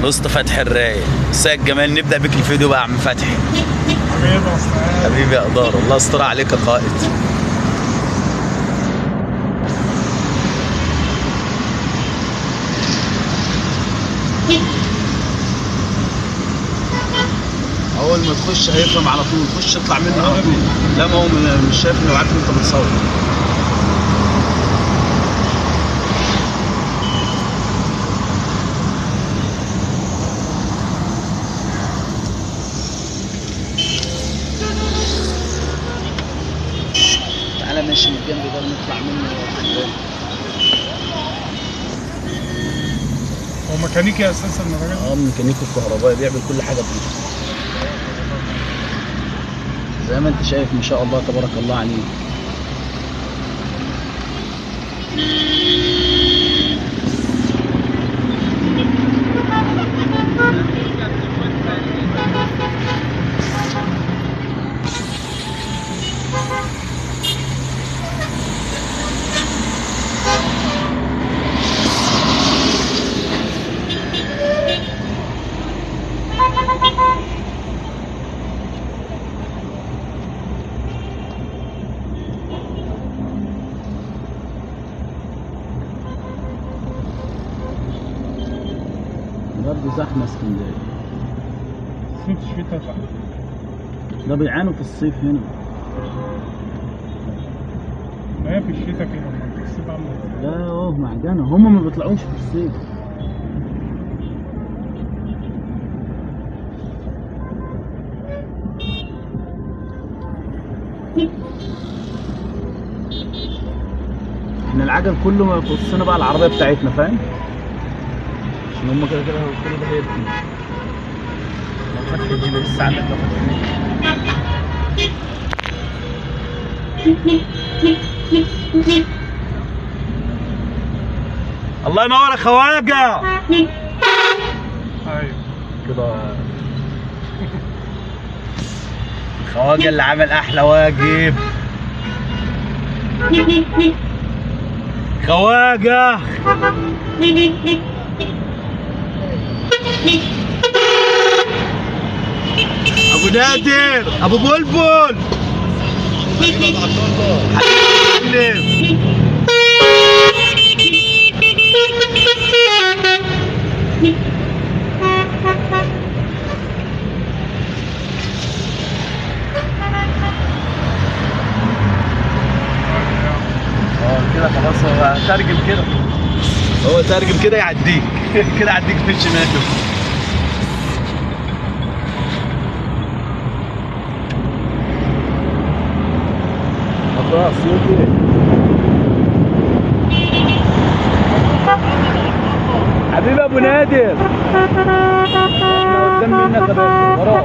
الاسطى فتحي الرايق. مساء الجمال. نبدا بك الفيديو بقى يا عم فتحي. حبيبي يا قدار، الله يستر عليك يا قائد. اول ما تخش هيفهم على طول، خش اطلع منه على طول. لا ما هو مش شايف انه عارف انت بتصور. تعالى ماشي من الجنب ده ونطلع منه. هو ميكانيكي اساسا الراجل؟ اه ميكانيكي الكهربائي، بيعمل كل حاجة بايده زي ما انت شايف، ما شاء الله تبارك الله عليه. برضه زحمة اسكندرية. الصيف الشتاء زحمة. ده بيعانوا في الصيف هنا. ما هي في الشتاء كده، ما في الصيف عامله ازاي؟ لا اوه معجنه، هم ما بيطلعوش في الصيف. احنا العجل كله ما يخصنا بقى العربية بتاعتنا، فاهم؟ عشان هم كده كده كل ده هيركن. لو فتح ال GPS عندك، لو فتح النت. الله ينور يا خواجه. ايوه كده الخواجه اللي عمل احلى واجب. خواجه ابو نادر، ابو بلبل، حبيبي. كده خلاص هو ترجم كده، هو ترجم كده يعديك كده يعديك في الشمال. خلاص حبيبي ابو نادر، احنا قدام منك يا باشا، وراك.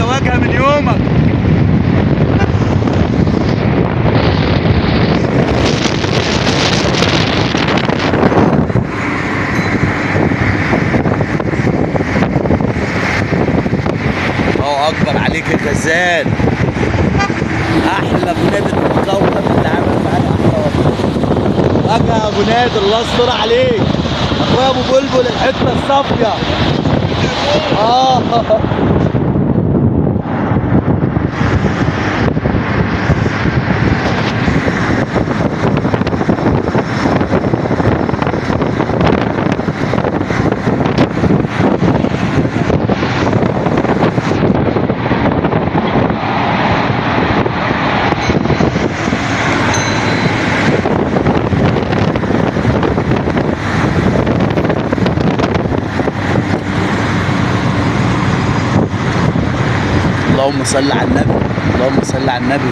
واجهة من يومك. الله اكبر عليك يا غزال، احلى ابو نادر في الكوكب اللي عمل معانا احلى واجهة. يا ابو نادر الله يستر عليك، اخويا ابو بلبل الحتة الصافية. اللهم صل على النبي، اللهم صل على النبي.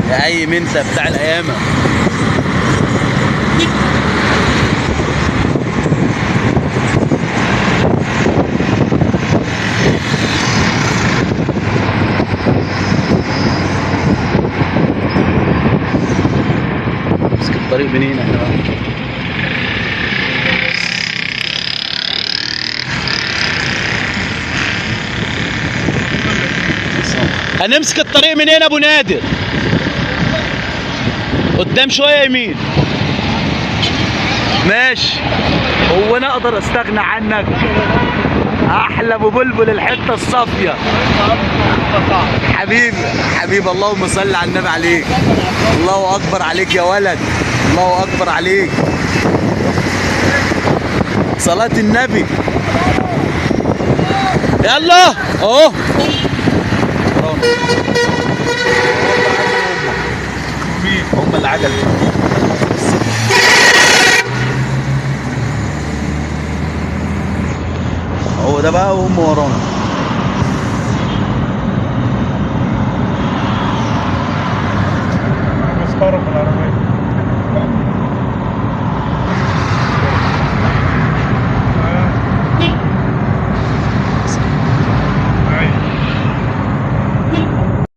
يا اي انت بتاع القيامة. امسك الطريق منين احنا بقى؟ هنمسك الطريق منين يا ابو نادر؟ قدام شوية يمين. ماشي. هو انا اقدر استغنى عنك؟ احلى ابو بلبل الحتة الصافية. حبيبي حبيبي، اللهم صل على النبي عليك. الله اكبر عليك يا ولد، الله اكبر عليك. صلاة النبي. يلا اهو. هم اللي عجل. هو ده بقى وهم ورانا.